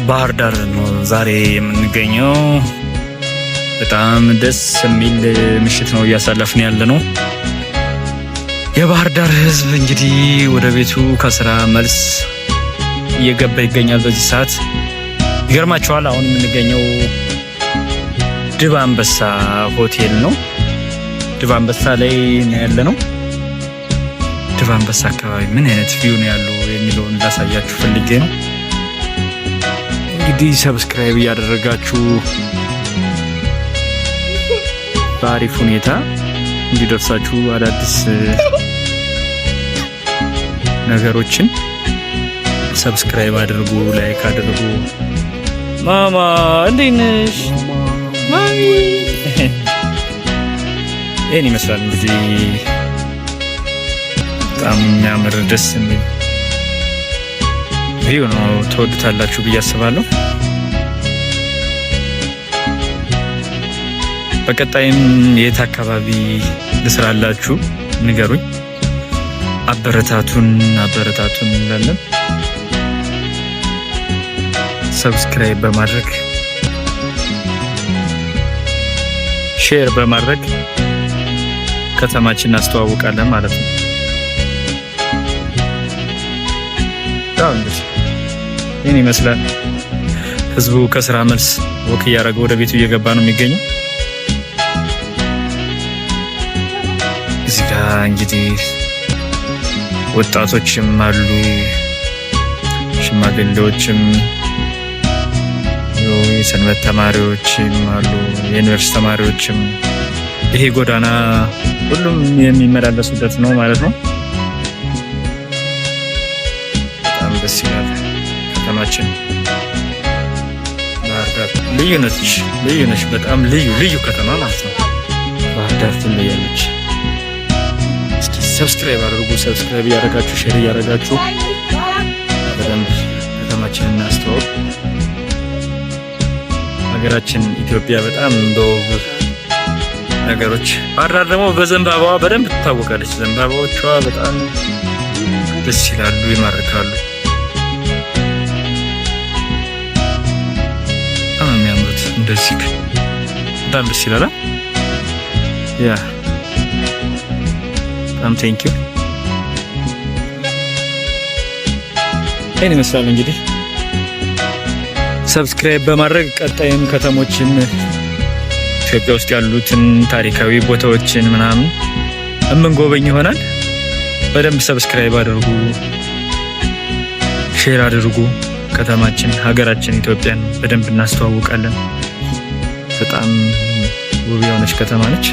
ባህር ዳር ነው ዛሬ የምንገኘው። በጣም ደስ የሚል ምሽት ነው እያሳለፍን ያለ ነው። የባህር ዳር ሕዝብ እንግዲህ ወደ ቤቱ ከስራ መልስ እየገባ ይገኛል በዚህ ሰዓት። ይገርማችኋል፣ አሁን የምንገኘው ድብ አንበሳ ሆቴል ነው። ድብ አንበሳ ላይ ነው ያለ ነው። ድብ አንበሳ አካባቢ ምን አይነት view ነው ያለው የሚለውን ላሳያችሁ ፈልጌ ነው። እንግዲህ subscribe እያደረጋችሁ በአሪፍ ሁኔታ እንዲደርሳችሁ አዳዲስ ነገሮችን subscribe አድርጉ፣ like አድርጉ። ማማ እንዴት ነሽ? ማሚ ይህን ይመስላል እንግዲህ፣ በጣም የሚያምር ደስ የሚል view ነው። ትወዱታላችሁ ብዬ አስባለሁ። በቀጣይም የት አካባቢ ልስራላችሁ ንገሩኝ። አበረታቱን አበረታቱን እንላለን። Subscribe በማድረግ፣ share በማድረግ ከተማችን እናስተዋውቃለን ማለት ነው። ያው እንግዲህ ይህን ይመስላል። ህዝቡ ከስራ መልስ walk እያደረገ ወደ ቤቱ እየገባ ነው የሚገኘው። እዚህ ጋ እንግዲህ ወጣቶችም አሉ፣ ሽማግሌዎችም፣ የሰንበት ተማሪዎችም አሉ፣ የዩኒቨርሲቲ ተማሪዎችም። ይሄ ጎዳና ሁሉም የሚመላለሱበት ነው ማለት ነው። በጣም ደስ ይላል። ከተማችን ባህር ዳር ልዩ ነች፣ ልዩ ነች። በጣም ልዩ ልዩ ከተማ ማለት ነው። ባህር ዳር ትለያለች። እስኪ subscribe አድርጉ። Subscribe እያደረጋችሁ፣ share እያደረጋችሁ በደንብ ከተማችንን እናስተዋውቅ። ሀገራችን ኢትዮጵያ በጣም በውብ ነገሮች፣ ባህር ዳር ደግሞ በዘንባባዋ በደንብ ትታወቃለች። ዘንባባዎቿ በጣም ደስ ይላሉ፣ ይማርካሉ። በጣም የሚያምሩት እንደዚህ በጣም ደስ ይላል። Yeah፣ በጣም thank you። ይህን ይመስላል እንግዲህ። Subscribe በማድረግ ቀጣይም ከተሞችን፣ ኢትዮጵያ ውስጥ ያሉትን ታሪካዊ ቦታዎችን ምናምን የምንጎበኝ ይሆናል። በደንብ subscribe አድርጉ፣ share አድርጉ። ከተማችን ሀገራችን ኢትዮጵያን በደንብ እናስተዋውቃለን። በጣም ውብ የሆነች ከተማ ነች።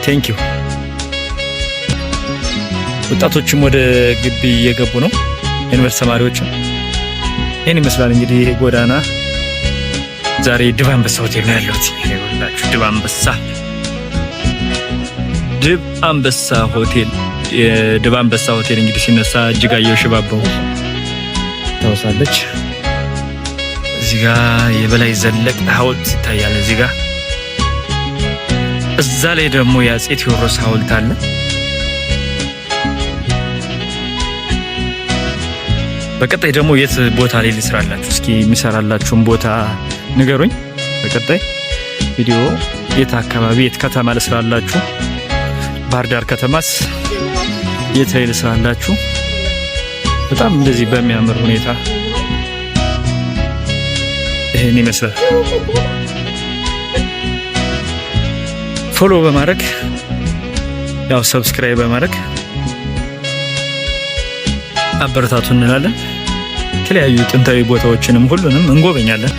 Thank you። ወጣቶችም ወደ ግቢ እየገቡ ነው፣ ዩኒቨርሲቲ ተማሪዎችም። ይህን ይመስላል እንግዲህ ይሄ ጎዳና። ዛሬ ድብ አንበሳ ሆቴል ነው ያለሁት። ይኸውላችሁ ድብ አንበሳ ሆቴል። ድብ አንበሳ ሆቴል እንግዲህ ሲነሳ እጅጋየሁ ሽባባው ታውሳለች። እዚህ ጋ የበላይ ዘለቀ ሐውልት ይታያል። እዚህ ጋ እዛ ላይ ደግሞ የአፄ ቴዎድሮስ ሐውልት አለ። በቀጣይ ደግሞ የት ቦታ ላይ ልስራላችሁ? እስኪ የሚሰራላችሁን ቦታ ንገሩኝ። በቀጣይ ቪዲዮ የት አካባቢ የት ከተማ ልስራላችሁ? ባህር ዳር ከተማስ የት ላይ ልስራላችሁ? በጣም እንደዚህ በሚያምር ሁኔታ ይህን ይመስላል። Follow በማድረግ፣ ያው subscribe በማድረግ አበረታቱ እንላለን። የተለያዩ ጥንታዊ ቦታዎችንም ሁሉንም እንጎበኛለን።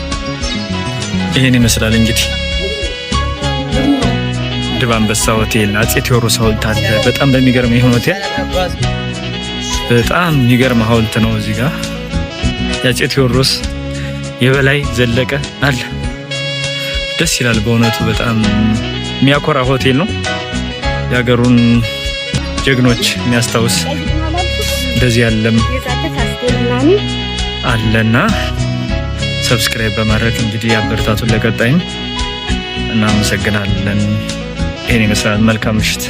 ይህን ይመስላል እንግዲህ ድብ አንበሳ ሆቴል፣ አፄ ቴዎድሮስ ሐውልት አለ። በጣም በሚገርም ይሁን ሆቴል በጣም የሚገርም ሐውልት ነው። እዚህ ጋር የአፄ ቴዎድሮስ፣ የበላይ ዘለቀ አለ። ደስ ይላል በእውነቱ፣ በጣም የሚያኮራ ሆቴል ነው። የሀገሩን ጀግኖች የሚያስታውስ እንደዚህ ያለም አለና subscribe በማድረግ እንግዲህ አበረታቱን። ለቀጣይም እናመሰግናለን። ይህን ይመስላል። መልካም ምሽት።